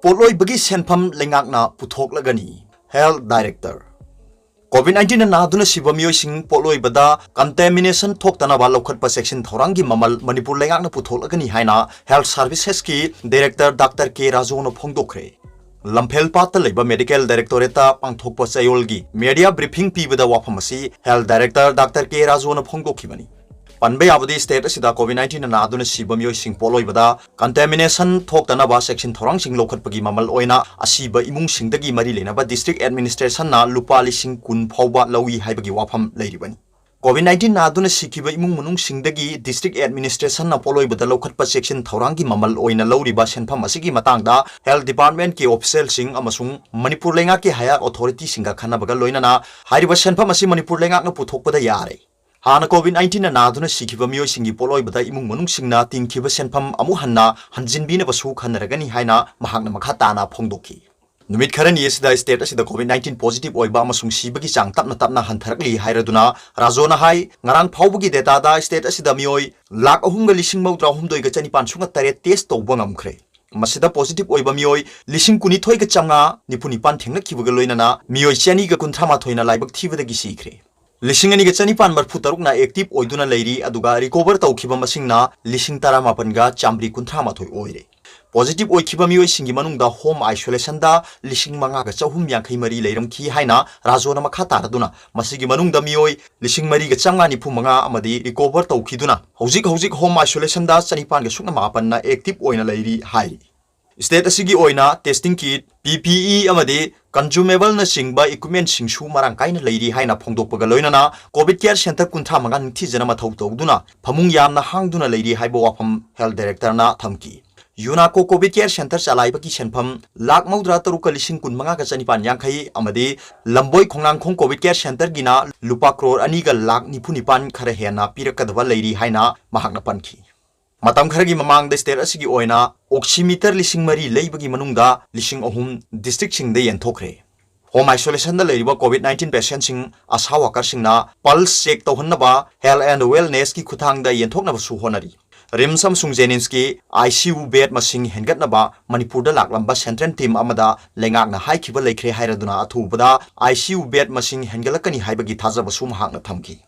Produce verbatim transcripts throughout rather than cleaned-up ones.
ꯄꯣꯠꯂꯣꯏꯕꯒꯤ ꯁꯦꯟꯐꯝ ꯂꯩꯉꯥꯛꯅ ꯄꯨꯊꯣꯛꯂꯒꯅꯤ꯫ Health Director꯫ COVID nineteen ꯅ ꯅꯥꯗꯨꯅ ꯁꯤꯕ ꯃꯤꯑꯣꯏꯁꯤꯡ ꯄꯣꯠꯂꯣꯏꯕꯗ contamination ꯊꯣꯛꯇꯅꯕ ꯂꯧꯈꯠꯄ ꯆꯦꯛꯁꯤꯟ ꯊꯧꯔꯥꯡꯒꯤ ꯃꯃꯜ ꯃꯅꯤꯄꯨꯔ ꯂꯩꯉꯥꯛꯅ ꯄꯨꯊꯣꯛꯂꯒꯅꯤ ꯍꯥꯏꯅ Health Services ꯀꯤ Director Doctor K ꯔꯥꯖꯨꯅ ꯐꯣꯡꯗꯣꯛꯈ꯭ꯔꯦ꯫ ꯂꯝꯐꯦꯜ ꯄꯥꯠꯇ ꯂꯩꯕ Medical Directorate ꯇ ꯄꯥꯡꯊꯣꯛꯄ ꯆꯌꯣꯜꯒꯤ media briefing ꯄꯤꯕꯗ ꯋꯥꯐꯝ ꯑꯁꯤ Health Director Doctor K ꯔꯥꯖꯨꯅ ꯐꯣꯡꯗꯣꯛꯈꯤꯕꯅꯤ꯫ ꯄꯟꯕ ꯌꯥꯕꯗꯤ, state ꯑꯁꯤꯗ COVID nineteen ꯅ ꯅꯥꯗꯨꯅ ꯁꯤꯕ ꯃꯤꯑꯣꯏꯁꯤꯡ ꯄꯣꯠꯂꯣꯏꯕꯗ contamination ꯊꯣꯛꯇꯅꯕ ꯆꯦꯛꯁꯤꯟ ꯊꯧꯔꯥꯡꯁꯤꯡ ꯂꯧꯈꯠꯄꯒꯤ ꯃꯃꯜ ꯑꯣꯏꯅ ꯑꯁꯤꯕ ꯏꯃꯨꯡꯁꯤꯡꯗꯒꯤ ꯃꯔꯤ ꯂꯩꯅꯕ district administration ꯅ ꯂꯨꯄꯥ ꯂꯤꯁꯤꯡ ꯀꯨꯟ ꯐꯥꯎꯕ ꯂꯧꯏ ꯍꯥꯏꯕꯒꯤ ꯋꯥꯐꯝ ꯂꯩꯔꯤꯕꯅꯤ꯫ COVID nineteen ꯅꯥꯗꯨꯅ ꯁꯤꯈꯤꯕ ꯏꯃꯨꯡ ꯃꯅꯨꯡꯁꯤꯡꯗꯒꯤ district administration ꯅ ꯄꯣꯠꯂꯣꯏꯕꯗ ꯂꯧꯈꯠꯄ ꯆꯦꯛꯁꯤꯟ ꯊꯧꯔꯥꯡꯒꯤ ꯃꯃꯜ ꯑꯣꯏꯅ ꯂꯧꯔꯤꯕ ꯁꯦꯟꯐꯝ ꯑꯁꯤꯒꯤ ꯃꯇꯥꯡꯗ Health Department ꯀꯤ official ꯁꯤꯡ ꯑꯃꯁꯨꯡ ꯃꯅꯤꯄꯨꯔ ꯂꯩꯉꯥꯛꯀꯤ higher authority ꯁꯤꯡꯒ ꯈꯟꯅꯕꯒ ꯂꯣꯏꯅꯅ ꯍꯥꯏꯔꯤꯕ ꯁꯦꯟꯐꯝ ꯑꯁꯤ ꯃꯅꯤꯄꯨꯔ ꯂꯩꯉꯥꯛꯅ ꯄꯨꯊꯣꯛꯄꯗ ꯌꯥꯔꯦ꯫ ꯍꯥꯟꯅ COVID nineteen ꯅ ꯅꯥꯗꯨꯅ ꯁꯤꯈꯤꯕ ꯃꯤꯑꯣꯏꯁꯤꯡꯒꯤ ꯄꯣꯠꯂꯣꯏꯕꯗ ꯏꯃꯨꯡ ꯃꯅꯨꯡꯁꯤꯡꯅ ꯇꯤꯡꯈꯤꯕ ꯁꯦꯟꯐꯝ ꯑꯃꯨꯛ ꯍꯟꯅ ꯍꯟꯖꯤꯟꯕꯤꯅꯕꯁꯨ ꯈꯟꯅꯔꯒꯅꯤ ꯍꯥꯏꯅ ꯃꯍꯥꯛꯅ ꯃꯈꯥ ꯇꯥꯅ ꯐꯣꯡꯗꯣꯛꯈꯤ꯫ ꯅꯨꯃꯤꯠ ꯈꯔꯅꯤ ꯑꯁꯤꯗ state ꯑꯁꯤꯗ COVID nineteen positive ꯑꯣꯏꯕ ꯑꯃꯁꯨꯡ ꯁꯤꯕꯒꯤ ꯆꯥꯡ ꯇꯞꯅ ꯇꯞꯅ ꯍꯟꯊꯔꯛꯂꯤ ꯍꯥꯏꯔꯗꯨꯅ ꯔꯥꯖꯣꯅ ꯍꯥꯏ, ꯉꯔꯥꯡ ꯐꯥꯎꯕꯒꯤ data ꯗ state ꯑꯁꯤꯗ ꯃꯤꯑꯣꯏ ꯂꯥꯈ ꯑꯍꯨꯝꯒ ꯂꯤꯁꯤꯡ ꯃꯧꯗ꯭ꯔꯥ ꯍꯨꯝꯗꯣꯏꯒ ꯆꯅꯤꯄꯥꯟ ꯁꯨꯞꯅ ꯇꯔꯦꯠ test ꯇꯧꯕ ꯉꯝꯈ꯭ꯔꯦ꯫ ꯃꯁꯤꯗ positive ꯑꯣꯏꯕ ꯃꯤꯑꯣꯏ ꯂꯤꯁꯤꯡ ꯀꯨꯟꯅꯤꯊꯣꯏꯒ ꯆꯥꯝꯃꯉꯥ ꯅꯤꯐꯨ ꯅꯤꯄꯥꯟ ꯊꯦꯡꯅꯈꯤꯕꯒ ꯂꯣꯏꯅꯅ ꯃꯤꯑꯣꯏ ꯆꯅꯤꯒ ꯀꯨꯟꯊ꯭ꯔꯥ ꯃꯥꯊꯣꯏꯅ ꯂꯥꯏꯕꯛ ꯊꯤꯕꯗꯒꯤ ꯁꯤꯈ꯭ꯔꯦ꯫ ꯂꯤꯁꯤꯡ ꯑꯅꯤꯒ ꯆꯅꯤꯄꯥꯟ ꯃꯔꯤꯐꯨ ꯇꯔꯨꯛꯅ active ꯑꯣꯏꯗꯨꯅ ꯂꯩꯔꯤ, ꯑꯗꯨꯒ recover ꯇꯧꯈꯤꯕ ꯃꯁꯤꯡꯅ ꯂꯤꯁꯤꯡ ꯇꯔꯥꯃꯥꯄꯟꯒ ꯆꯥꯃꯔꯤ ꯀꯨꯟꯊ꯭ꯔꯥ ꯃꯥꯊꯣꯏ ꯑꯣꯏꯔꯦ꯫ Positive ꯑꯣꯏꯈꯤꯕ ꯃꯤꯑꯣꯏꯁꯤꯡꯒꯤ ꯃꯅꯨꯡꯗ home isolation ꯗ ꯂꯤꯁꯤꯡ ꯃꯉꯥꯒ ꯆꯍꯨꯝ ꯌꯥꯡꯈꯩ ꯃꯔꯤ ꯂꯩꯔꯝꯈꯤ ꯍꯥꯏꯅ ꯔꯥꯖꯣꯅ ꯃꯈꯥ ꯇꯥꯔꯗꯨꯅ, ꯃꯁꯤꯒꯤ ꯃꯅꯨꯡꯗ ꯃꯤꯑꯣꯏ ꯂꯤꯁꯤꯡ ꯃꯔꯤꯒ ꯆꯥꯝꯃꯉꯥ ꯅꯤꯐꯨ ꯃꯉꯥ ꯑꯃꯗꯤ recover ꯇꯧꯈꯤꯗꯨꯅ ꯍꯧꯖꯤꯛ ꯍꯧꯖꯤꯛ home isolation ꯗ ꯆꯅꯤꯄꯥꯟꯒ ꯁꯨꯞꯅ ꯃꯥꯄꯟꯅ active ꯑꯣꯏꯅ ꯂꯩꯔꯤ ꯍꯥꯏꯔꯤ꯫ State ꯑꯁꯤꯒꯤ ꯑꯣꯏꯅ testing kit, P P E ꯑꯃꯗꯤ consumable ꯅꯆꯤꯡꯕ equipment ꯁꯤꯡꯁꯨ ꯃꯔꯥꯡ ꯀꯥꯏꯅ ꯂꯩꯔꯤ ꯍꯥꯏꯅ ꯐꯣꯡꯗꯣꯛꯄꯒ ꯂꯣꯏꯅꯅ COVID care center ꯀꯨꯟꯊ꯭ꯔꯥ ꯃꯉꯥ ꯅꯤꯡꯊꯤꯖꯅ ꯃꯊꯧ ꯇꯧꯗꯨꯅ ꯐꯃꯨꯡ ꯌꯥꯝꯅ ꯍꯥꯡꯗꯨꯅ ꯂꯩꯔꯤ ꯍꯥꯏꯕ ꯋꯥꯐꯝ Health Director ꯅ ꯊꯝꯈꯤ꯫ UNACO COVID care center ꯆꯂꯥꯏꯕꯒꯤ ꯁꯦꯟꯐꯝ ꯂꯥꯈ ꯃꯧꯗ꯭ꯔꯥ ꯇꯔꯨꯛꯀ ꯂꯤꯁꯤꯡ ꯀꯨꯟ ꯃꯉꯥꯒ ꯆꯅꯤꯄꯥꯟ ꯌꯥꯡꯈꯩ ꯑꯃꯗꯤ ꯂꯝꯕꯣꯏ ꯈꯣꯡꯅꯥꯡꯈꯣꯡ COVID care center ꯒꯤꯅ ꯂꯨꯄꯥ ꯀ꯭ꯔꯣꯔ ꯑꯅꯤꯒ ꯂꯥꯈ ꯅꯤꯐꯨ ꯅꯤꯄꯥꯟ ꯈꯔ ꯍꯦꯟꯅ ꯄꯤꯔꯛꯀꯗꯕ ꯂꯩꯔꯤ ꯍꯥꯏꯅ ꯃꯍꯥꯛꯅ ꯄꯟꯈꯤ꯫ ꯃꯇꯝ ꯈꯔꯒꯤ ꯃꯃꯥꯡꯗ state ꯑꯁꯤꯒꯤ ꯑꯣꯏꯅ oximeter ꯂꯤꯁꯤꯡ ꯃꯔꯤ ꯂꯩꯕꯒꯤ ꯃꯅꯨꯡꯗ ꯂꯤꯁꯤꯡ ꯑꯍꯨꯝ district ꯁꯤꯡꯗ ꯌꯦꯟꯊꯣꯛꯈ꯭ꯔꯦ꯫ Home isolation ꯗ ꯂꯩꯔꯤꯕ COVID nineteen patient ꯁꯤꯡ ASHA worker ꯁꯤꯡꯅ pulse check ꯇꯧꯍꯟꯅꯕ Health and Wellness ꯀꯤ ꯈꯨꯠꯊꯥꯡꯗ ꯌꯦꯟꯊꯣꯛꯅꯕꯁꯨ ꯍꯣꯠꯅꯔꯤ꯫ ꯔꯤꯝꯁ ꯑꯃꯁꯨꯡ ꯖꯦꯅꯤꯝꯁꯀꯤ ICU bed ꯃꯁꯤꯡ ꯍꯦꯟꯒꯠꯅꯕ ꯃꯅꯤꯄꯨꯔꯗ ꯂꯥꯛꯂꯝꯕ central team ꯑꯃꯗ ꯂꯩꯉꯥꯛꯅ ꯍꯥꯏꯈꯤꯕ ꯂꯩꯈ꯭ꯔꯦ ꯍꯥꯏꯔꯗꯨꯅ ꯑꯊꯨꯕꯗ ICU bed ꯃꯁꯤꯡ ꯍꯦꯟꯒꯠꯂꯛꯀꯅꯤ ꯍꯥꯏꯕꯒꯤ ꯊꯥꯖꯕꯁꯨ ꯃꯍꯥꯛꯅ ꯊꯝꯈꯤ꯫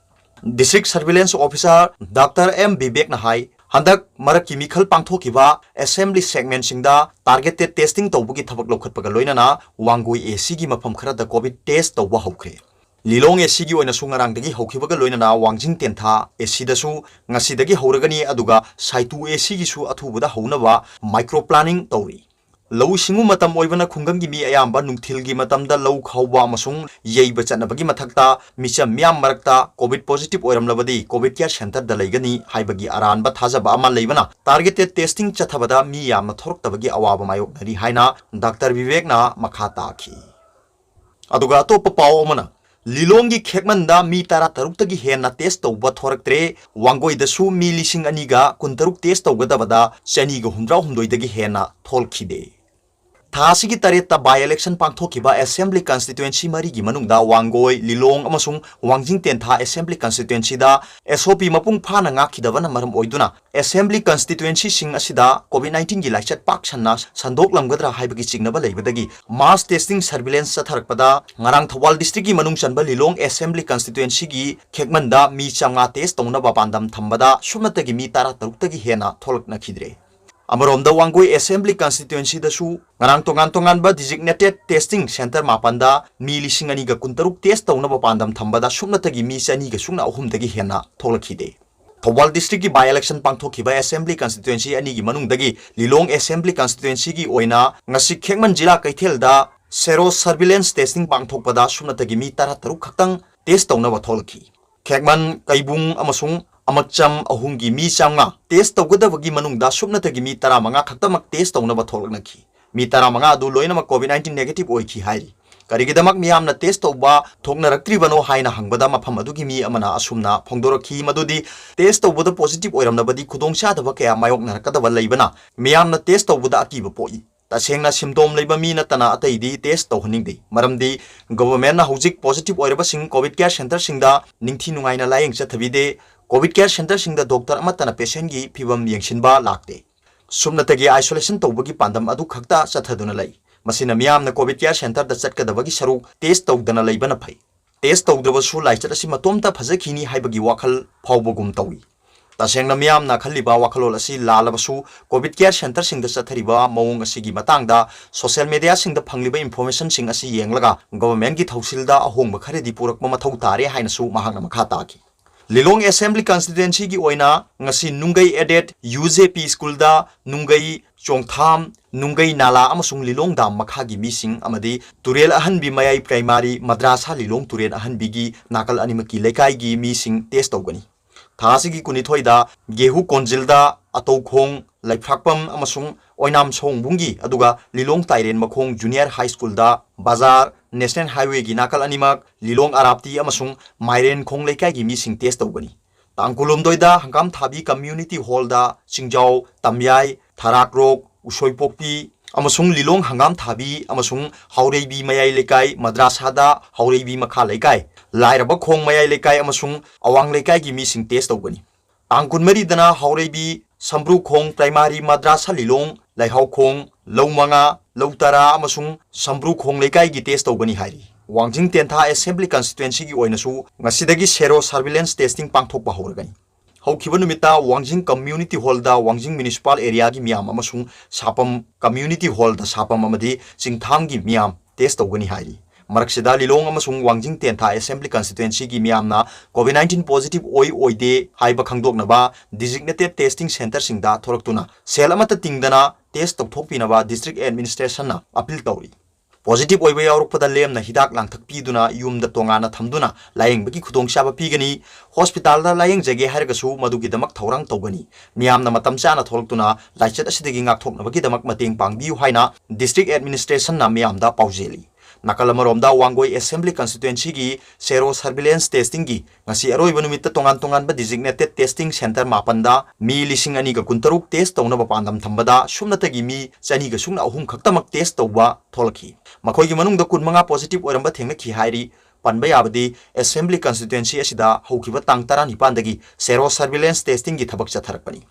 District Surveillance Officer Doctor M ꯕꯤꯕꯦꯛꯅ ꯍꯥꯏ, ꯍꯟꯗꯛ ꯃꯔꯛꯀꯤ ꯃꯤꯈꯜ ꯄꯥꯡꯊꯣꯛꯈꯤꯕ assembly segmentꯁꯤꯡꯗ targeted testing ꯇꯧꯕꯒꯤ ꯊꯕꯛ ꯂꯧꯈꯠꯄꯒ ꯂꯣꯏꯅꯅ ꯋꯥꯡꯒꯣꯏ ACꯒꯤ ꯃꯐꯝ ꯈꯔꯗ COVID test ꯇꯧꯕ ꯍꯧꯈ꯭ꯔꯦ꯫ ꯂꯤꯂꯣꯡ ACꯒꯤ ꯑꯣꯏꯅꯁꯨ ꯉꯔꯥꯡꯗꯒꯤ ꯍꯧꯈꯤꯕꯒ ꯂꯣꯏꯅꯅ ꯋꯥꯡꯖꯤꯡ ꯇꯦꯟꯊꯥ ACꯗꯁꯨ ꯉꯁꯤꯗꯒꯤ ꯍꯧꯔꯒꯅꯤ, ꯑꯗꯨꯒ ꯁꯥꯏꯇꯨ ACꯒꯤꯁꯨ ꯑꯊꯨꯕꯗ ꯍꯧꯅꯕ micro planning ꯇꯧꯔꯤ꯫ ꯂꯧꯎ ꯁꯤꯡꯎ ꯃꯇꯝ ꯑꯣꯏꯕꯅ ꯈꯨꯡꯒꯪꯒꯤ ꯃꯤ ꯑꯌꯥꯝꯕ ꯅꯨꯡꯊꯤꯜꯒꯤ ꯃꯇꯝꯗ ꯂꯧ ꯈꯥꯎꯕ ꯑꯃꯁꯨꯡ ꯌꯩꯕ ꯆꯠꯅꯕꯒꯤ ꯃꯊꯛꯇ ꯃꯤꯆꯝ ꯃꯤꯌꯥꯝ ꯃꯔꯛꯇ COVID positive ꯑꯣꯏꯔꯝꯂꯕꯗꯤ COVID care centreꯗ ꯂꯩꯒꯅꯤ ꯍꯥꯏꯕꯒꯤ ꯑꯔꯥꯟꯕ ꯊꯥꯖꯕ ꯑꯃ ꯂꯩꯕꯅ targeted testing ꯆꯠꯊꯕꯗ ꯃꯤ ꯌꯥꯝꯅ ꯊꯣꯔꯛꯇꯕꯒꯤ ꯑꯋꯥꯕ ꯃꯥꯌꯣꯛꯅꯔꯤ ꯍꯥꯏꯅ Doctor ꯕꯤꯕꯦꯛꯅ ꯃꯈꯥ ꯇꯥꯈꯤ꯫ ꯑꯗꯨꯒ ꯑꯇꯣꯞꯄ ꯄꯥꯎ ꯑꯃꯅ, ꯂꯤꯂꯣꯡꯒꯤ ꯈꯦꯛꯃꯟꯗ ꯃꯤ ꯇꯔꯥꯇꯔꯨꯛꯇꯒꯤ ꯍꯦꯟꯅ test ꯇꯧꯕ ꯊꯣꯔꯛꯇ꯭ꯔꯦ꯫ ꯋꯥꯡꯒꯣꯏꯗꯁꯨ ꯃꯤ ꯂꯤꯁꯤꯡ ꯑꯅꯤꯒ ꯀꯨꯟꯇꯔꯨꯛ test ꯇꯧꯒꯗꯕꯗ ꯆꯅꯤꯒ ꯍꯨꯝꯗ꯭ꯔꯥꯍꯨꯝꯗꯣꯏꯗꯒꯤ ꯍꯦꯟꯅ ꯊꯣꯛꯈꯤꯗꯦ꯫ ꯊꯥ ꯑꯁꯤꯒꯤ ꯇꯔꯦꯠꯇ by election ꯄꯥꯡꯊꯣꯛꯈꯤꯕ assembly constituency ꯃꯔꯤꯒꯤ ꯃꯅꯨꯡꯗ ꯋꯥꯡꯒꯣꯏ, ꯂꯤꯂꯣꯡ ꯑꯃꯁꯨꯡ ꯋꯥꯡꯖꯤꯡ ꯇꯦꯟꯊꯥ assembly constituencyꯗ SOP ꯃꯄꯨꯡ ꯐꯥꯅ ꯉꯥꯛꯈꯤꯗꯕꯅ ꯃꯔꯝ ꯑꯣꯏꯗꯨꯅ assembly constituencyꯁꯤꯡ ꯑꯁꯤꯗ COVID nineteenꯒꯤ ꯂꯥꯏꯆꯠ ꯄꯥꯛ ꯁꯟꯅ ꯁꯟꯗꯣꯛꯂꯝꯒꯗ꯭ꯔꯥ ꯍꯥꯏꯕꯒꯤ ꯆꯤꯡꯅꯕ ꯂꯩꯕꯗꯒꯤ mass testing surveillance ꯆꯠꯊꯔꯛꯄꯗ ꯉꯔꯥꯡ ꯊꯧꯕꯥꯜ districtꯀꯤ ꯃꯅꯨꯡ ꯆꯟꯕ ꯂꯤꯂꯣꯡ assembly constituencyꯒꯤ ꯈꯦꯛꯃꯟꯗ ꯃꯤ ꯆꯥꯝꯃꯉꯥ test ꯇꯧꯅꯕ ꯄꯥꯟꯗꯝ ꯊꯝꯕꯗ ꯁꯨꯞꯅꯇꯒꯤ ꯃꯤ ꯇꯔꯥꯇꯔꯨꯛꯇꯒꯤ ꯍꯦꯟꯅ ꯊꯣꯛꯂꯛꯅꯈꯤꯗ꯭ꯔꯦ꯫ ꯑꯃꯔꯣꯝꯗ ꯋꯥꯡꯒꯣꯏ assembly constituencyꯗꯁꯨ ꯉꯔꯥꯡ ꯇꯣꯉꯥꯟ ꯇꯣꯉꯥꯟꯕ designated testing centre ꯃꯥꯄꯟꯗ ꯃꯤ ꯂꯤꯁꯤꯡ ꯑꯅꯤꯒ ꯀꯨꯟꯇꯔꯨꯛ test ꯇꯧꯅꯕ ꯄꯥꯟꯗꯝ ꯊꯝꯕꯗ ꯁꯨꯞꯅꯇꯒꯤ ꯃꯤ ꯆꯅꯤꯒ ꯁꯨꯞꯅ ꯑꯍꯨꯝꯗꯒꯤ ꯍꯦꯟꯅ ꯊꯣꯛꯂꯛꯈꯤꯗꯦ꯫ ꯊꯧꯕꯥꯜ districtꯀꯤ by election ꯄꯥꯡꯊꯣꯛꯈꯤꯕ assembly constituency ꯑꯅꯤꯒꯤ ꯃꯅꯨꯡꯗꯒꯤ ꯂꯤꯂꯣꯡ assembly constituencyꯒꯤ ꯑꯣꯏꯅ ꯉꯁꯤ ꯈꯦꯛꯃꯟ ꯖꯤꯂꯥ ꯀꯩꯊꯦꯜꯗ sero surveillance testing ꯄꯥꯡꯊꯣꯛꯄꯗ ꯁꯨꯞꯅꯇꯒꯤ ꯃꯤ ꯇꯔꯥꯇꯔꯨꯛ ꯈꯛꯇꯪ test ꯇꯧꯅꯕ ꯊꯣꯛꯂꯛꯈꯤ꯫ ꯈꯦꯛꯃꯟ, ꯀꯩꯕꯨꯡ ꯑꯃꯁꯨꯡ ꯑꯃꯛꯆꯝ ꯑꯍꯨꯝꯒꯤ ꯃꯤ ꯆꯥꯝꯃꯉꯥ test ꯇꯧꯒꯗꯕꯒꯤ ꯃꯅꯨꯡꯗ ꯁꯨꯞꯅꯇꯒꯤ ꯃꯤ ꯇꯔꯥꯃꯉꯥ ꯈꯛꯇꯃꯛ test ꯇꯧꯅꯕ ꯊꯣꯛꯂꯛꯅꯈꯤ꯫ ꯃꯤ ꯇꯔꯥꯃꯉꯥ ꯑꯗꯨ ꯂꯣꯏꯅꯃꯛ COVID nineteen negative ꯑꯣꯏꯈꯤ ꯍꯥꯏꯔꯤ꯫ ꯀꯔꯤꯒꯤꯗꯃꯛ ꯃꯤꯌꯥꯝꯅ test ꯇꯧꯕ ꯊꯣꯛꯅꯔꯛꯇ꯭ꯔꯤꯕꯅꯣ ꯍꯥꯏꯅ ꯍꯪꯕꯗ ꯃꯐꯝ ꯑꯗꯨꯒꯤ ꯃꯤ ꯑꯃꯅ ꯑꯁꯨꯝꯅ ꯐꯣꯡꯗꯣꯔꯛꯈꯤ, ꯃꯗꯨꯗꯤ test ꯇꯧꯕꯗ positive ꯑꯣꯏꯔꯝꯂꯕꯗꯤ ꯈꯨꯗꯣꯡꯆꯥꯗꯕ ꯀꯌꯥ ꯃꯥꯌꯣꯛꯅꯔꯛꯀꯗꯕ ꯂꯩꯕꯅ ꯃꯤꯌꯥꯝꯅ test ꯇꯧꯕꯗ ꯑꯀꯤꯕ ꯄꯣꯛꯏ꯫ ꯇꯁꯦꯡꯅ symptom ꯂꯩꯕ ꯃꯤ ꯅꯠꯇꯅ ꯑꯇꯩꯗꯤ test ꯇꯧꯍꯟꯅꯤꯡꯗꯦ, ꯃꯔꯝꯗꯤ governmentꯅ ꯍꯧꯖꯤꯛ positive ꯑꯣꯏꯔꯕꯁꯤꯡ COVID care centreꯁꯤꯡꯗ ꯅꯤꯡꯊꯤ ꯅꯨꯡꯉꯥꯏꯅ ꯂꯥꯌꯦꯡ ꯆꯠꯊꯕꯤꯗꯦ꯫ COVID care centreꯁꯤꯡꯗ doctor ꯑꯃꯠꯇꯅ patientꯀꯤ ꯐꯤꯕꯝ ꯌꯦꯡꯁꯤꯟꯕ ꯂꯥꯛꯇꯦ꯫ ꯁꯨꯞꯅꯇꯒꯤ isolation ꯇꯧꯕꯒꯤ ꯄꯥꯟꯗꯝ ꯑꯗꯨ ꯈꯛꯇ ꯆꯠꯊꯗꯨꯅ ꯂꯩ꯫ ꯃꯁꯤꯅ ꯃꯤꯌꯥꯝꯅ COVID care centreꯗ ꯆꯠꯀꯗꯕꯒꯤ ꯁꯔꯨꯛ test ꯇꯧꯗꯅ ꯂꯩꯕꯅ ꯐꯩ꯫ Test ꯇꯧꯗ꯭ꯔꯕꯁꯨ ꯂꯥꯏꯆꯠ ꯑꯁꯤ ꯃꯇꯣꯝꯇ ꯐꯖꯈꯤꯅꯤ ꯍꯥꯏꯕꯒꯤ ꯋꯥꯈꯜ ꯐꯥꯎꯕꯒꯨꯝ ꯇꯧꯏ꯫ ꯇꯁꯦꯡꯅ ꯃꯤꯌꯥꯝꯅ ꯈꯜꯂꯤꯕ ꯋꯥꯈꯜꯂꯣꯟ ꯑꯁꯤ ꯂꯥꯜꯂꯕꯁꯨ, COVID care centreꯁꯤꯡꯗ ꯆꯠꯊꯔꯤꯕ ꯃꯑꯣꯡ ꯑꯁꯤꯒꯤ ꯃꯇꯥꯡꯗ social mediaꯁꯤꯡꯗ ꯐꯪꯂꯤꯕ informationꯁꯤꯡ ꯑꯁꯤ ꯌꯦꯡꯂꯒ governmentꯀꯤ ꯊꯧꯁꯤꯜꯗ ꯑꯍꯣꯡꯕ ꯈꯔꯗꯤ ꯄꯨꯔꯛꯄ ꯃꯊꯧ ꯇꯥꯔꯦ ꯍꯥꯏꯅꯁꯨ ꯃꯍꯥꯛꯅ ꯃꯈꯥ ꯇꯥꯈꯤ꯫ ꯂꯤꯂꯣꯡ Assembly Constituencyꯒꯤ ꯑꯣꯏꯅ ꯉꯁꯤ ꯅꯨꯡꯒꯩ aided UJP schoolꯗ ꯅꯨꯡꯒꯩ ꯆꯣꯡꯊꯥꯝ, ꯅꯨꯡꯒꯩ ꯅꯥꯂꯥ ꯑꯃꯁꯨꯡ ꯂꯤꯂꯣꯡ dam ꯃꯈꯥꯒꯤ ꯃꯤꯁꯤꯡ ꯑꯃꯗꯤ ꯇꯨꯔꯦꯜ ꯑꯍꯟꯕꯤ ꯃꯌꯥꯏ primary ꯃꯗ꯭ꯔꯥꯁꯥ ꯂꯤꯂꯣꯡ ꯇꯨꯔꯦꯜ ꯑꯍꯟꯕꯤꯒꯤ ꯅꯥꯀꯜ ꯑꯅꯤꯃꯛꯀꯤ ꯂꯩꯀꯥꯏꯒꯤ ꯃꯤꯁꯤꯡ test ꯇꯧꯒꯅꯤ꯫ ꯊꯥ ꯑꯁꯤꯒꯤ ꯀꯨꯟꯅꯤꯊꯣꯏꯗ ꯒꯦꯍꯨ ꯀꯣꯟꯖꯤꯜꯗ, ꯑꯇꯧꯈꯣꯡ, ꯂꯩꯐ꯭ꯔꯥꯛꯄꯝ ꯑꯃꯁꯨꯡ ꯑꯣꯏꯅꯥꯝ ꯁꯣꯡꯕꯨꯡꯒꯤ, ꯑꯗꯨꯒ ꯂꯤꯂꯣꯡ ꯇꯥꯏꯔꯦꯟ ꯃꯈꯣꯡ Junior High Schoolꯗ, ꯕꯖꯥꯔ, National Highwayꯒꯤ ꯅꯥꯀꯜ ꯑꯅꯤꯃꯛ, ꯂꯤꯂꯣꯡ ꯑꯔꯥꯞꯇꯤ ꯑꯃꯁꯨꯡ ꯃꯥꯏꯔꯦꯟꯈꯣꯡ ꯂꯩꯀꯥꯏꯒꯤ ꯃꯤꯁꯤꯡ test ꯇꯧꯒꯅꯤ꯫ ꯇꯥꯡ ꯀꯨꯟꯍꯨꯝꯗꯣꯏꯗ ꯍꯪꯒꯥꯝ ꯊꯥꯕꯤ Community Hallꯗ ꯆꯤꯡꯖꯥꯎ, ꯇꯝꯌꯥꯏ, ꯊꯔꯥꯛꯔꯣꯛ, ꯎꯁꯣꯏꯄꯣꯛꯄꯤ ꯑꯃꯁꯨꯡ ꯂꯤꯂꯣꯡ ꯍꯪꯒꯥꯝ ꯊꯥꯕꯤ ꯑꯃꯁꯨꯡ ꯍꯥꯎꯔꯩꯕꯤ ꯃꯌꯥꯏ ꯂꯩꯀꯥꯏ ꯃꯗ꯭ꯔꯥꯁꯥꯗ, ꯍꯥꯎꯔꯩꯕꯤ ꯃꯈꯥ ꯂꯩꯀꯥꯏ, ꯂꯥꯏꯔꯕ ꯈꯣꯡ ꯃꯌꯥꯏ ꯂꯩꯀꯥꯏ ꯑꯃꯁꯨꯡ ꯑꯋꯥꯡ ꯂꯩꯀꯥꯏꯒꯤ ꯃꯤꯁꯤꯡ test ꯇꯧꯒꯅꯤ꯫ ꯇꯥꯡ ꯀꯨꯟꯃꯔꯤꯗꯅ ꯍꯥꯎꯔꯩꯕꯤ ꯁꯝꯕ꯭ꯔꯨꯈꯣꯡ Primary ꯃꯗ꯭ꯔꯥꯁꯥ ꯂꯤꯂꯣꯡ, ꯂꯩꯍꯥꯎꯈꯣꯡ, ꯂꯧ ꯃꯉꯥ, ꯂꯧ ꯇꯔꯥ ꯑꯃꯁꯨꯡ ꯁꯝꯕ꯭ꯔꯨꯈꯣꯡ ꯂꯩꯀꯥꯏꯒꯤ test ꯇꯧꯒꯅꯤ ꯍꯥꯏꯔꯤ꯫ ꯋꯥꯡꯖꯤꯡ ꯇꯦꯟꯊꯥ Assembly Constituencyꯒꯤ ꯑꯣꯏꯅꯁꯨ ꯉꯁꯤꯗꯒꯤ sero surveillance testing ꯄꯥꯡꯊꯣꯛꯄ ꯍꯧꯔꯒꯅꯤ꯫ ꯍꯧꯈꯤꯕ ꯅꯨꯃꯤꯠꯇ ꯋꯥꯡꯖꯤꯡ Community Hallꯗ ꯋꯥꯡꯖꯤꯡ Municipal Areaꯒꯤ ꯃꯤꯌꯥꯝ ꯑꯃꯁꯨꯡ ꯁꯥꯄꯝ Community Hallꯗ ꯁꯥꯄꯝ ꯑꯃꯗꯤ ꯆꯤꯡꯊꯥꯝꯒꯤ ꯃꯤꯌꯥꯝ test ꯇꯧꯒꯅꯤ ꯍꯥꯏꯔꯤ꯫ ꯃꯔꯛꯁꯤꯗ ꯂꯤꯂꯣꯡ ꯑꯃꯁꯨꯡ ꯋꯥꯡꯖꯤꯡ ꯇꯦꯟꯊꯥ Assembly Constituencyꯒꯤ ꯃꯤꯌꯥꯝꯅ COVID nineteen positive ꯑꯣꯏ ꯑꯣꯏꯗꯦ ꯍꯥꯏꯕ ꯈꯪꯗꯣꯛꯅꯕ designated testing centreꯁꯤꯡꯗ ꯊꯣꯔꯛꯇꯨꯅ ꯁꯦꯜ ꯑꯃꯠꯇ ꯇꯤꯡꯗꯅ test ꯇꯧꯊꯣꯛꯄꯤꯅꯕ District Administrationꯅ appeal ꯇꯧꯔꯤ꯫ Positive ꯑꯣꯏꯕ ꯌꯥꯎꯔꯛꯄꯗ ꯂꯦꯝꯅ ꯍꯤꯗꯥꯛ ꯂꯥꯡꯊꯛ ꯄꯤꯗꯨꯅ ꯌꯨꯝꯗ ꯇꯣꯉꯥꯟꯅ ꯊꯝꯗꯨꯅ ꯂꯥꯌꯦꯡꯕꯒꯤ ꯈꯨꯗꯣꯡꯆꯥꯕ ꯄꯤꯒꯅꯤ꯫ Hospitalꯗ ꯂꯥꯌꯦꯡꯖꯒꯦ ꯍꯥꯏꯔꯒꯁꯨ ꯃꯗꯨꯒꯤꯗꯃꯛ ꯊꯧꯔꯥꯡ ꯇꯧꯒꯅꯤ꯫ ꯃꯤꯌꯥꯝꯅ ꯃꯇꯝ ꯆꯥꯅ ꯊꯣꯛꯂꯛꯇꯨꯅ ꯂꯥꯏꯆꯠ ꯑꯁꯤꯗꯒꯤ ꯉꯥꯛꯊꯣꯛꯅꯕꯒꯤꯗꯃꯛ ꯃꯇꯦꯡ ꯄꯥꯡꯕꯤꯌꯨ ꯍꯥꯏꯅ District Administrationꯅ ꯃꯤꯌꯥꯝꯗ ꯄꯥꯎꯖꯦꯜꯂꯤ꯫ ꯅꯥꯀꯜ ꯑꯃꯔꯣꯝꯗ ꯋꯥꯡꯒꯣꯏ Assembly Constituencyꯒꯤ sero surveillance testingꯒꯤ ꯉꯁꯤ ꯑꯔꯣꯏꯕ ꯅꯨꯃꯤꯠꯇ ꯇꯣꯉꯥꯟ ꯇꯣꯉꯥꯟꯕ designated testing centre ꯃꯥꯄꯟꯗ ꯃꯤ ꯂꯤꯁꯤꯡ ꯑꯅꯤꯒ ꯀꯨꯟꯇꯔꯨꯛ test ꯇꯧꯅꯕ ꯄꯥꯟꯗꯝ ꯊꯝꯕꯗ ꯁꯨꯞꯅꯇꯒꯤ ꯃꯤ ꯆꯅꯤꯒ ꯁꯨꯞꯅ ꯑꯍꯨꯝ ꯈꯛꯇꯃꯛ test ꯇꯧꯕ ꯊꯣꯛꯂꯛꯈꯤ꯫ ꯃꯈꯣꯏꯒꯤ ꯃꯅꯨꯡꯗ ꯀꯨꯟꯃꯉꯥ positive ꯑꯣꯏꯔꯝꯕ ꯊꯦꯡꯅꯈꯤ ꯍꯥꯏꯔꯤ꯫ ꯄꯟꯕ ꯌꯥꯕꯗꯤ, Assembly Constituency ꯑꯁꯤꯗ ꯍꯧꯈꯤꯕ ꯇꯥꯡ ꯇꯔꯥꯅꯤꯄꯥꯟꯗꯒꯤ Sero Surveillance Testingꯒꯤ ꯊꯕꯛ ꯆꯠꯊꯔꯛꯄꯅꯤ꯫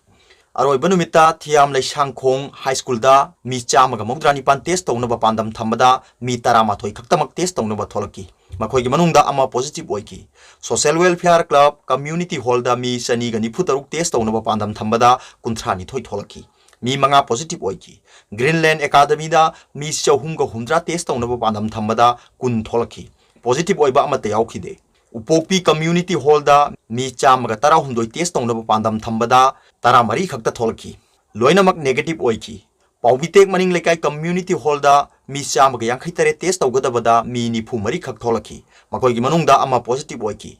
ꯑꯔꯣꯏꯕ ꯅꯨꯃꯤꯠꯇ ꯊꯤꯌꯥꯝ ꯂꯩꯁꯥꯡꯈꯣꯡ High Schoolꯗ ꯃꯤ ꯆꯥꯝꯃꯒ ꯃꯧꯗ꯭ꯔꯥ ꯅꯤꯄꯥꯟ test ꯇꯧꯅꯕ ꯄꯥꯟꯗꯝ ꯊꯝꯕꯗ ꯃꯤ ꯇꯔꯥꯃꯥꯊꯣꯏ ꯈꯛꯇꯃꯛ test ꯇꯧꯅꯕ ꯊꯣꯛꯂꯛꯈꯤ꯫ ꯃꯈꯣꯏꯒꯤ ꯃꯅꯨꯡꯗ ꯑꯃ positive ꯑꯣꯏꯈꯤ꯫ Social Welfare Club Community Hallꯗ ꯃꯤ ꯆꯅꯤꯒ ꯅꯤꯐꯨ ꯇꯔꯨꯛ test ꯇꯧꯅꯕ ꯄꯥꯟꯗꯝ ꯊꯝꯕꯗ ꯀꯨꯟꯊ꯭ꯔꯥ ꯅꯤꯊꯣꯏ ꯊꯣꯛꯂꯛꯈꯤ꯫ ꯃꯤ ꯃꯉꯥ positive ꯑꯣꯏꯈꯤ꯫ Greenland Academyꯗ ꯃꯤ ꯆꯍꯨꯝꯒ ꯍꯨꯝꯗ꯭ꯔꯥ test ꯇꯧꯅꯕ ꯄꯥꯟꯗꯝ ꯊꯝꯕꯗ ꯀꯨꯟ ꯊꯣꯛꯂꯛꯈꯤ꯫ Positive ꯑꯣꯏꯕ ꯑꯃꯠꯇ ꯌꯥꯎꯈꯤꯗꯦ꯫ ꯎꯄꯣꯛꯄꯤ Community Hallꯗ ꯃꯤ ꯆꯥꯝꯃꯒ ꯇꯔꯥꯍꯨꯝꯗꯣꯏ test ꯇꯧꯅꯕ ꯄꯥꯟꯗꯝ ꯊꯝꯕꯗ ꯇꯔꯥꯃꯔꯤ ꯈꯛꯇ ꯊꯣꯛꯂꯛꯈꯤ꯫ ꯂꯣꯏꯅꯃꯛ negative ꯑꯣꯏꯈꯤ꯫ ꯄꯥꯎꯕꯤꯇꯦꯛ ꯃꯅꯤꯡ ꯂꯩꯀꯥꯏ Community Hallꯗ ꯃꯤ ꯆꯥꯝꯃꯒ ꯌꯥꯡꯈꯩ ꯇꯔꯦꯠ test ꯇꯧꯒꯗꯕꯗ ꯃꯤ ꯅꯤꯐꯨ ꯃꯔꯤ ꯈꯛ ꯊꯣꯛꯂꯛꯈꯤ꯫ ꯃꯈꯣꯏꯒꯤ ꯃꯅꯨꯡꯗ ꯑꯃ positive ꯑꯣꯏꯈꯤ꯫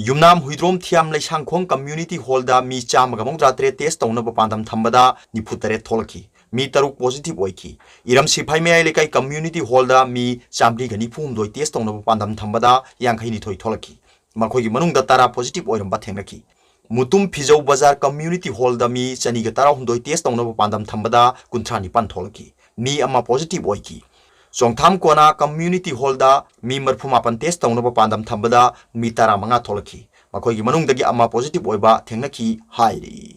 ꯌꯨꯝꯅꯥꯝ ꯍꯨꯏꯗ꯭ꯔꯣꯝ ꯊꯤꯌꯥꯝ ꯂꯩꯁꯥꯡꯈꯣꯡ Community Hallꯗ ꯃꯤ ꯆꯥꯝꯃꯒ ꯃꯧꯗ꯭ꯔꯥ ꯇꯔꯦꯠ test ꯇꯧꯅꯕ ꯄꯥꯟꯗꯝ ꯊꯝꯕꯗ ꯅꯤꯐꯨ ꯇꯔꯦꯠ ꯊꯣꯛꯂꯛꯈꯤ꯫ ꯃꯤ ꯇꯔꯨꯛ positive ꯑꯣꯏꯈꯤ꯫ ꯏꯔꯝ ꯁꯤꯐꯥꯏ ꯃꯌꯥꯏ ꯂꯩꯀꯥꯏ Community Hallꯗ ꯃꯤ ꯆꯥꯝꯃꯔꯤꯒ ꯅꯤꯐꯨ ꯍꯨꯝꯗꯣꯏ test ꯇꯧꯅꯕ ꯄꯥꯟꯗꯝ ꯊꯝꯕꯗ ꯌꯥꯡꯈꯩ ꯅꯤꯊꯣꯏ ꯊꯣꯛꯂꯛꯈꯤ꯫ ꯃꯈꯣꯏꯒꯤ ꯃꯅꯨꯡꯗ ꯇꯔꯥ positive ꯑꯣꯏꯔꯝꯕ ꯊꯦꯡꯅꯈꯤ꯫ ꯃꯨꯇꯨꯝ ꯐꯤꯖꯧ ꯕꯖꯥꯔ Community Hallꯗ ꯃꯤ ꯆꯅꯤꯒ ꯇꯔꯥꯍꯨꯝꯗꯣꯏ test ꯇꯧꯅꯕ ꯄꯥꯟꯗꯝ ꯊꯝꯕꯗ ꯀꯨꯟꯊ꯭ꯔꯥ ꯅꯤꯄꯥꯟ ꯊꯣꯛꯂꯛꯈꯤ꯫ ꯃꯤ ꯑꯃ positive ꯑꯣꯏꯈꯤ꯫ ꯆꯣꯡꯊꯥꯝ ꯀꯣꯅꯥ Community Hallꯗ ꯃꯤ ꯃꯔꯤꯐꯨ ꯃꯥꯄꯟ test ꯇꯧꯅꯕ ꯄꯥꯟꯗꯝ ꯊꯝꯕꯗ ꯃꯤ ꯇꯔꯥꯃꯉꯥ ꯊꯣꯛꯂꯛꯈꯤ꯫ ꯃꯈꯣꯏꯒꯤ ꯃꯅꯨꯡꯗꯒꯤ ꯑꯃ positive ꯑꯣꯏꯕ ꯊꯦꯡꯅꯈꯤ ꯍꯥꯏꯔꯤ꯫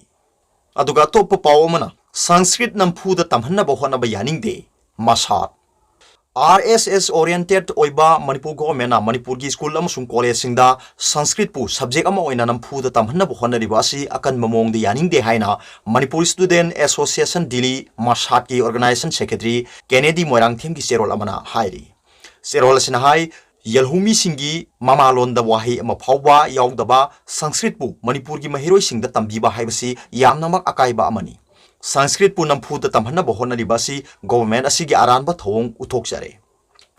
ꯑꯗꯨꯒ ꯑꯇꯣꯞꯄ ꯄꯥꯎ ꯑꯃꯅ, ꯁꯪꯁꯀ꯭ꯔꯤꯠ ꯅꯝꯐꯨꯗ ꯇꯝꯍꯟꯅꯕ ꯍꯣꯠꯅꯕ ꯌꯥꯅꯤꯡꯗꯦ, ꯃꯁꯥꯠ꯫ R S S oriented ꯑꯣꯏꯕ ꯃꯅꯤꯄꯨꯔ governmentꯅ ꯃꯅꯤꯄꯨꯔꯒꯤ school ꯑꯃꯁꯨꯡ collegeꯁꯤꯡꯗ ꯁꯪꯁꯀ꯭ꯔꯤꯠꯄꯨ subject ꯑꯃ ꯑꯣꯏꯅ ꯅꯝꯐꯨꯗ ꯇꯝꯍꯟꯅꯕ ꯍꯣꯠꯅꯔꯤꯕ ꯑꯁꯤ ꯑꯀꯟꯕ ꯃꯑꯣꯡꯗ ꯌꯥꯅꯤꯡꯗꯦ ꯍꯥꯏꯅ Manipur Student Association Delhi, ꯃꯁꯥꯠꯀꯤ organization secretary ꯀꯦꯅꯦꯗꯤ ꯃꯣꯏꯔꯥꯡꯊꯦꯝꯒꯤ ꯆꯦꯔꯣꯜ ꯑꯃꯅ ꯍꯥꯏꯔꯤ꯫ ꯆꯦꯔꯣꯜ ꯑꯁꯤꯅ ꯍꯥꯏ, ꯌꯦꯜꯍꯧꯃꯤꯁꯤꯡꯒꯤ ꯃꯃꯥꯂꯣꯟꯗ ꯋꯥꯍꯩ ꯑꯃ ꯐꯥꯎꯕ ꯌꯥꯎꯗꯕ ꯁꯪꯁꯀ꯭ꯔꯤꯠꯄꯨ ꯃꯅꯤꯄꯨꯔꯒꯤ ꯃꯍꯩꯔꯣꯏꯁꯤꯡꯗ ꯇꯝꯕꯤꯕ ꯍꯥꯏꯕꯁꯤ ꯌꯥꯝꯅꯃꯛ ꯑꯀꯥꯏꯕ ꯑꯃꯅꯤ꯫ ꯁꯪꯁꯀ꯭ꯔꯤꯠꯄꯨ ꯅꯝꯐꯨꯗ ꯇꯝꯍꯟꯅꯕ ꯍꯣꯠꯅꯔꯤꯕ ꯑꯁꯤ government ꯑꯁꯤꯒꯤ ꯑꯔꯥꯟꯕ ꯊꯧꯑꯣꯡ ꯎꯠꯊꯣꯛꯆꯔꯦ꯫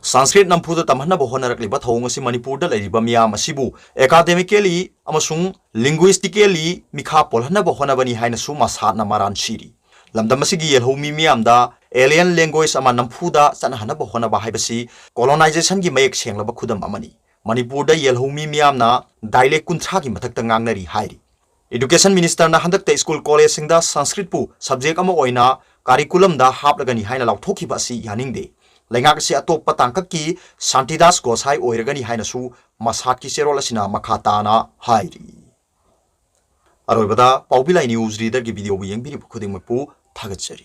ꯁꯪꯁꯀ꯭ꯔꯤꯠ ꯅꯝꯐꯨꯗ ꯇꯝꯍꯟꯅꯕ ꯍꯣꯠꯅꯔꯛꯂꯤꯕ ꯊꯧꯑꯣꯡ ꯑꯁꯤ ꯃꯅꯤꯄꯨꯔꯗ ꯂꯩꯔꯤꯕ ꯃꯤꯌꯥꯝ ꯑꯁꯤꯕꯨ academically ꯑꯃꯁꯨꯡ linguistically ꯃꯤꯈꯥ ꯄꯣꯜꯍꯟꯅꯕ ꯍꯣꯠꯅꯕꯅꯤ ꯍꯥꯏꯅꯁꯨ ꯃꯁꯥꯠꯅ ꯃꯔꯥꯟ ꯁꯤꯔꯤ꯫ ꯂꯝꯗꯝ ꯑꯁꯤꯒꯤ ꯌꯦꯜꯍꯧꯃꯤ ꯃꯤꯌꯥꯝꯗ alien language ꯑꯃ ꯅꯝꯐꯨꯗ ꯆꯠꯅꯍꯟꯅꯕ ꯍꯣꯠꯅꯕ ꯍꯥꯏꯕꯁꯤ colonizationꯒꯤ ꯃꯌꯦꯛ ꯁꯦꯡꯂꯕ ꯈꯨꯗꯝ ꯑꯃꯅꯤ꯫ ꯃꯅꯤꯄꯨꯔꯗ ꯌꯦꯜꯍꯧꯃꯤ ꯃꯤꯌꯥꯝꯅ dialect ꯀꯨꯟꯊ꯭ꯔꯥꯒꯤ ꯃꯊꯛꯇ ꯉꯥꯡꯅꯔꯤ ꯍꯥꯏꯔꯤ꯫ Education ministerꯅ ꯍꯟꯗꯛꯇ school collegeꯁꯤꯡꯗ ꯁꯪꯁꯀ꯭ꯔꯤꯠꯄꯨ subject ꯑꯃ ꯑꯣꯏꯅ curriculumꯗ ꯍꯥꯞꯂꯒꯅꯤ ꯍꯥꯏꯅ ꯂꯥꯎꯊꯣꯛꯈꯤꯕ ꯑꯁꯤ ꯌꯥꯅꯤꯡꯗꯦ꯫ ꯂꯩꯉꯥꯛ ꯑꯁꯤ ꯑꯇꯣꯞꯄ ꯇꯥꯡꯀꯛꯀꯤ ꯁꯥꯟꯇꯤꯗꯥꯁ ꯒꯣꯁꯥꯏ ꯑꯣꯏꯔꯒꯅꯤ ꯍꯥꯏꯅꯁꯨ ꯃꯁꯥꯠꯀꯤ ꯆꯦꯔꯣꯜ ꯑꯁꯤꯅ ꯃꯈꯥ ꯇꯥꯅ ꯍꯥꯏꯔꯤ꯫ ꯑꯔꯣꯏꯕꯗ ꯄꯥꯎꯕꯤ ꯂꯥꯏ ꯅ꯭ꯌꯨꯁ ꯔꯤꯗꯔꯒꯤ ꯚꯤꯗꯤꯑꯣꯕꯨ ꯌꯦꯡꯕꯤꯔꯤꯕ ꯈꯨꯗꯤꯡꯃꯛꯄꯨ ꯊꯥꯒꯠꯆꯔꯤ꯫